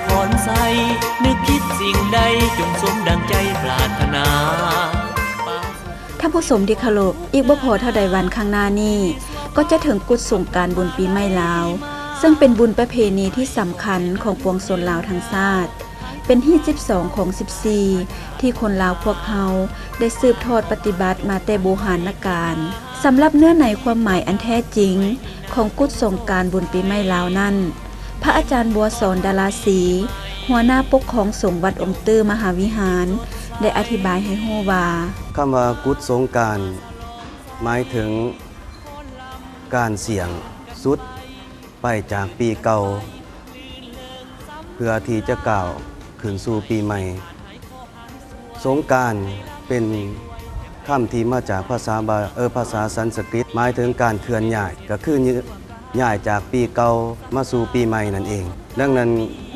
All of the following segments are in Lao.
ພອນໃສ ນຶກຄິດສິ່ງໃດ ຈົ່ງສົມດັ່ງໃຈປາດຖະໜາ. ທ່ານຜູ້ຊົມທີ່ເຄົາລົບ, ອີກບໍ່ພໍເທົ່າໃດວັນຂ້າງໜ້ານີ້ ກໍຈະເຖິງກຸດສົງການບຸນປີໃໝ່ລາວ, ເຊິ່ງເປັນບຸນປະເພນີທີ່ສຳຄັນຂອງປວງຊົນລາວທັງຊາດ, ເປັນຮີດສິບສອງຂອງສິບສີ່ ທີ່ຄົນລາວພວກເຮົາໄດ້ສືບທອດປະຕິບັດມາແຕ່ບູຮານນະການ. ສຳລັບເນື້ອໃນຄວາມໝາຍອັນແທ້ຈິງຂອງກຸດສົງການບຸນປີໃໝ່ລາວນັ້ນ, ພະອາຈານ ບົວສອນ ດາລາສີ, ຫົວໜ້າປົກຄອງສົງວັດອົງຕື້ມະຫາວິຫານ ໄດ້ອະທິບາຍໃຫ້ຮູ້ວ່າ, ຄຳວ່າກຸດສົງການ ໝາຍເຖິງການສ່ຽງສຸດໄປຈາກປີເກົ່າ ເພື່ອທີ່ຈະກ້າວຂຶ້ນສູ່ປີໃໝ່. ສົງການເປັນຄຳທີ່ມາຈາກພາສາບາ ເອີ ພາສາສັນສະກຣິດ, ໝາຍເຖິງການເຄື່ອນຍ້າຍ, ກໍຄື ຍ້າຍຈາກປີເກົ່າມາສູ່ປີໃໝ່ນັ້ນເອງ. ດັ່ງນັ້ນ,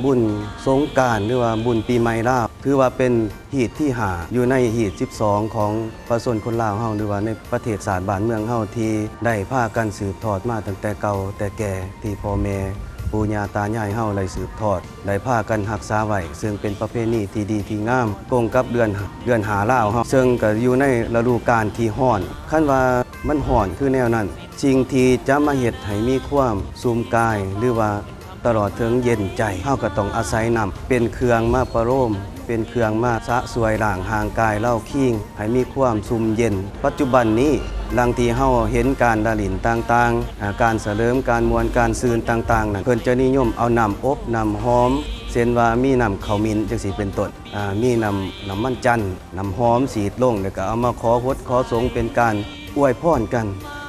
ບຸນສົງການ ຫຼືວ່າບຸນປີໃໝ່ລາວ ຖືວ່າເປັນຮີດທີຫ້າ ຢູ່ໃນຮີດສິບສອງຂອງປະຊາຊົນຄົນລາວເຮົາ ຫຼືວ່າໃນປະເທດຊາດບ້ານເມືອງເຮົາ ທີ່ໄດ້ພາກັນສືບທອດມາຕັ້ງແຕ່ເກົ່າແຕ່ແກ່ ທີ່ພໍ່ແມ່ປູ່ຍ່າຕາຍາຍເຮົາໄດ້ສືບທອດ ໄດ້ພາກັນຮັກສາໄວ້, ເຊິ່ງເປັນປະເພນີທີ່ດີທີ່ງາມ ກົງກັບເດືອນ ເດືອນຫ້າລາວເຮົາ, ເຊິ່ງກໍຢູ່ໃນລະດູການທີ່ຮ້ອນ. ຄັນວ່າມັນຮ້ອນຄືແນວນັ້ນ, ສິ່ງທີ່ຈະມາເຮັດໃຫ້ມີຄວາມຊຸ່ມກາຍ ຫຼືວ່າຕະຫຼອດເຖິງເຢັນໃຈ, ເຮົາກໍຕ້ອງອາໄສນ້ຳເປັນເຄື່ອງມາປະໂລມ, ເປັນເຄື່ອງມາສະສວຍລ້າງຮ່າງກາຍເລົາຄີງ ໃຫ້ມີຄວາມຊຸ່ມເຢັນ. ປັດຈຸບັນນີ້, ດັ່ງທີ່ເຮົາເຫັນການລະຫຼິ້ນຕ່າງໆ, ອາ, ການສະເຫຼີມ, ການມ່ວນ, ການຊື່ນຕ່າງໆນັ້ນ, ເພິ່ນຈະນິຍົມເອົານ້ຳອົບ, ນ້ຳຫອມ, ເຊັ່ນວ່າມີນ້ຳເຂົ້າໝິ້ນ ຈັ່ງຊີ້ເປັນຕົ້ນ, ອາ, ມີນ້ຳ, ນ້ຳມັນຈັນ, ນ້ຳຫອມສີດລົງ, ແລ້ວກໍເອົາມາຂໍຫົດຂໍສົງເປັນການອວຍພອນກັນ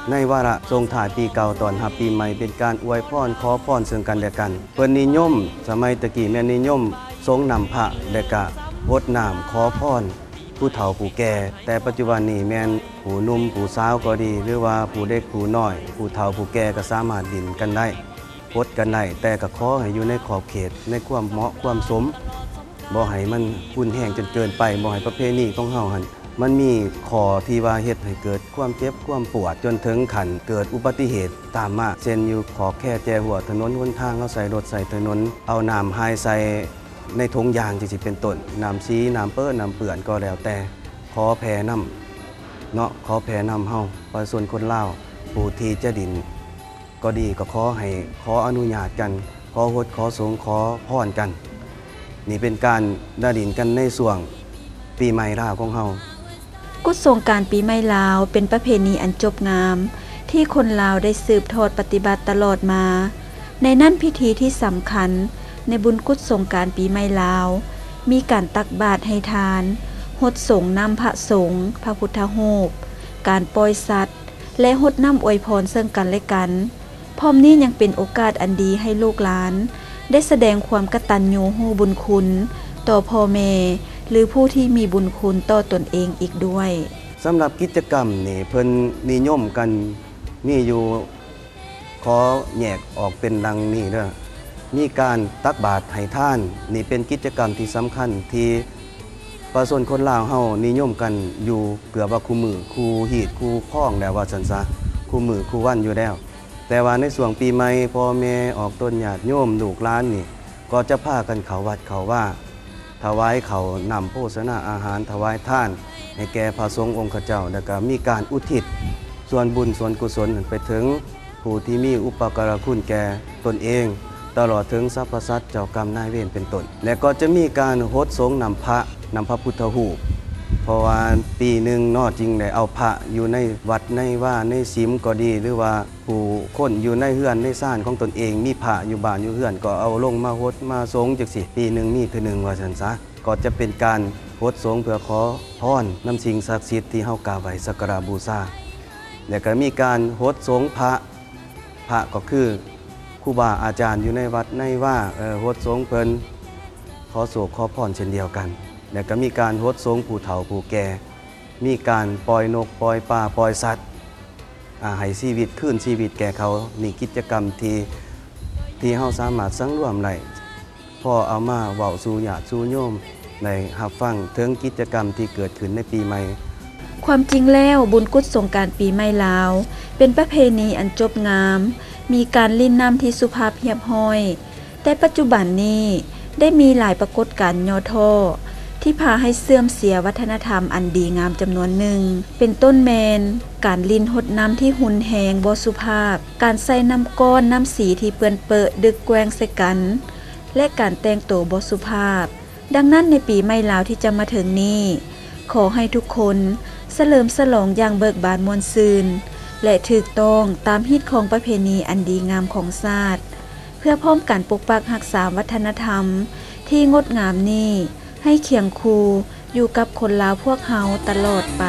ໃນວາລະສົ່ງທ້າຍປີເກົ່າຕ້ອນຮັບປີໃໝ່, ເປັນການອວຍພອນຂໍພອນເຊິ່ງກັນແລະກັນ. ເພິ່ນນິຍົມ, ສະໄໝຕະກີ້ແມ່ນນິຍົມສົງນ້ຳພະ ແລະກະຫົດນ້ຳຂໍພອນ ຜູ້ເຖົ້າຜູ້ແກ່, ແຕ່ປັດຈຸບັນນີ້ແມ່ນຜູ້ໜຸ່ມຜູ້ສາວກໍດີ ຫຼືວ່າຜູ້ເດັກຜູ້ນ້ອຍ ຜູ້ເຖົ້າຜູ້ແກ່ກໍສາມາດຫຼິ້ນກັນໄດ້ ຫົດກັນໄດ້, ແຕ່ກໍຂໍໃຫ້ຢູ່ໃນຂອບເຂດ ໃນຄວາມເໝາະຄວາມສົມ, ບໍ່ໃຫ້ມັນຮຸນແຮງຈົນເກີນໄປ, ບໍ່ໃຫ້ປະເພນີຂອງເຮົາຫັ້ນ ມັນມີຂໍ້ທີ່ວ່າເຮັດໃຫ້ເກີດຄວາມເຈັບຄວາມປວດ ຈົນເຖິງຂັ້ນເກີດອຸບັດຕິເຫດຕາມມາ, ເຊັ່ນ ຢູ່ຂອບແຄແຈຮົ້ວຖະໜົນຫົນທາງ, ເຮົາໃຊ້ລົດໃຊ້ຖະໜົນ ເອົານ້ຳຫາຍໃສ່ ໃນຖົງຢາງຈັ່ງຊີ້ເປັນຕົ້ນ, ນ້ຳສີ, ນ້ຳເປິ້ນ, ນ້ຳເປື້ອນກໍແລ້ວແຕ່, ຂໍແຜ່ນຳເນາະ, ຂໍແຜ່ນຳເຮົາປະຊາຊົນຄົນລາວ ຜູ້ທີ່ຈະຫຼິ້ນກໍດີ, ກໍຂໍໃຫ້ ຂໍອະນຸຍາດກັນ, ຂໍຫົດ, ຂໍສົງ, ຂໍພອນກັນ. ນີ້ເປັນການລະຫຼິ້ນກັນໃນຊ່ວງປີໃໝ່ລາວຂອງເຮົາ. ກຸດສົງການປີໃໝ່ລາວ ເປັນປະເພນີອັນຈົບງາມ ທີ່ຄົນລາວໄດ້ສືບທອດປະຕິບັດຕະຫຼອດມາ. ໃນນັ້ນພິທີທີ່ສຳຄັນໃນບຸນກຸດສົງການປີໃໝ່ລາວ ມີການຕັກບາດໃຫ້ທານ, ຫົດສົງນ້ຳພະສົງ, ພະພຸດທະຮູບ, ການປ່ອຍສັດ ແລະ ຫົດນ້ຳອວຍພອນເຊິ່ງກັນແລະກັນ. ພ້ອມນີ້ຍັງເປັນໂອກາດອັນດີໃຫ້ລູກຫຼານໄດ້ສະແດງຄວາມກະຕັນຍູຮູ້ບຸນຄຸນຕໍ່ພໍ່ແມ່ ຫຼື ຜູ້ທີ່ມີບຸນຄຸນຕໍ່ຕົນເອງອີກດ້ວຍ. ສຳລັບກິດຈະກຳນີ້ ເພິ່ນນິຍົມກັນມີຢູ່ ຂໍແຍກອອກເປັນດັ່ງນີ້ເດີ້. ມີການຕັກບາດໃຫ້ທານ, ນີ້ເປັນກິດຈະກຳທີ່ສຳຄັນທີ່ປະຊາຊົນຄົນລາວເຮົານິຍົມກັນຢູ່ເກືອບວ່າຄູ່ມື້, ຄູ່ຮີດຄູ່ຄອງແລ້ວວ່າຊັ້ນຊະ, ຄູ່ມື້ຄູ່ວັນຢູ່ແລ້ວ. ແຕ່ວ່າໃນຊ່ວງປີໃໝ່ ພໍ່ແມ່ອອກຕົນຍາດໂຍມ ລູກຫຼານນີ້ ກໍຈະພາກັນເຂົ້າວັດເຂົ້າວາ ຖວາຍເຂົ້ານ້ຳໂພຊະນາອາຫານ ຖວາຍທານໃຫ້ແກ່ພະສົງອົງຄະເຈົ້າ ແລ້ວກໍມີການອຸທິດສ່ວນບຸນສ່ວນກຸສົນໄປເຖິງຜູ້ທີ່ມີອຸປະກາລະຄຸນແກ່ຕົນເອງ ຕະຫຼອດເຖິງສັບພະສັດເຈົ້າກຳນາຍເວນເປັນຕົ້ນ ແລະກໍຈະມີການຫົດສົງນ້ຳພະ ນ້ຳພະພຸດທະຮູບ ເພາະວ່າປີໜຶ່ງເນາະ ຈຶ່ງໄດ້ເອົາພະຢູ່ໃນວັດໃນວາໃນສິມກໍດີ ຫຼືວ່າ ຜູ້ຄົນຢູ່ໃນເຮືອນໃນຊານຂອງຕົນເອງ ມີພະຢູ່ບ້ານຢູ່ເຮືອນ ກໍເອົາລົງມາຫົດມາສົງຈັ່ງຊີ້ ປີໜຶ່ງມີເທື່ອໜຶ່ງວ່າຊັ້ນຊະ. ກໍຈະເປັນການຫົດສົງເພື່ອຂໍພອນນຳສິ່ງສັກສິດທີ່ເຮົາກາບໄຫວ້ສັກກາລະບູຊາ ແລະກໍມີການຫົດສົງພະ ພະກໍຄືຄູບາອາຈານຢູ່ໃນວັດໃນວາ ເອີ ຫົດສົງເພິ່ນ ຂໍໂຊກຂໍພອນເຊັ່ນດຽວກັນ ແລະກໍມີການຫົດສົງຜູ້ເຖົ້າຜູ້ແກ່ ມີການປ່ອຍນົກປ່ອຍປາປ່ອຍສັດ ອາ ໃຫ້ຊີວິດ ຄືນຊີວິດແກ່ເຂົາ. ນີ້ກິດຈະກຳທີ່ ທີ່ເຮົາສາມາດສັງລວມໄດ້ ພໍເອົາມາເວົ້າສູ່ຍາດສູ່ໂຍມໄດ້ຮັບຟັງເຖິງກິດຈະກຳທີ່ເກີດຂຶ້ນໃນປີໃໝ່. ຄວາມຈິງແລ້ວ, ບຸນກຸດສົງການປີໃໝ່ລາວ ເປັນປະເພນີອັນຈົບງາມ, ມີການຫຼິ້ນນ້ຳທີ່ສຸພາບຮຽບຮ້ອຍ, ແຕ່ປັດຈຸບັນນີ້ ໄດ້ມີຫຼາຍປາກົດການຫຍໍ້ທໍ້ ທີ່ພາໃຫ້ເສື່ອມເສຍວັດທະນະທຳອັນດີງາມຈຳນວນໜຶ່ງ ເປັນຕົ້ນແມ່ນ ການຫຼິ້ນຫົດນ້ຳທີ່ຮຸນແຮງບໍ່ສຸພາບ, ການໃສ່ນ້ຳກ້ອນນ້ຳສີທີ່ເປື້ອນເປິດຶກແກວ່ງໃສ່ກັນ ແລະ ການແຕ່ງໂຕບໍ່ສຸພາບ. ດັ່ງນັ້ນໃນປີໃໝ່ລາວທີ່ຈະມາເຖິງນີ້ ຂໍໃຫ້ທຸກຄົນສະເຫຼີມສະຫຼອງຢ່າງເບີກບານມ່ວນຊື່ນ ແລະ ຖືກຕ້ອງຕາມຮີດຄອງປະເພນີອັນດີງາມຂອງຊາດ ເພື່ອພ້ອມກັນປົກປັກຮັກສາວັດທະນະທຳທີ່ງົດງາມນີ້ ໃຫ້ຄຽງຄູ່ຢູ່ກັບຄົນລາວພວກເຮົາຕະຫຼອດໄປ.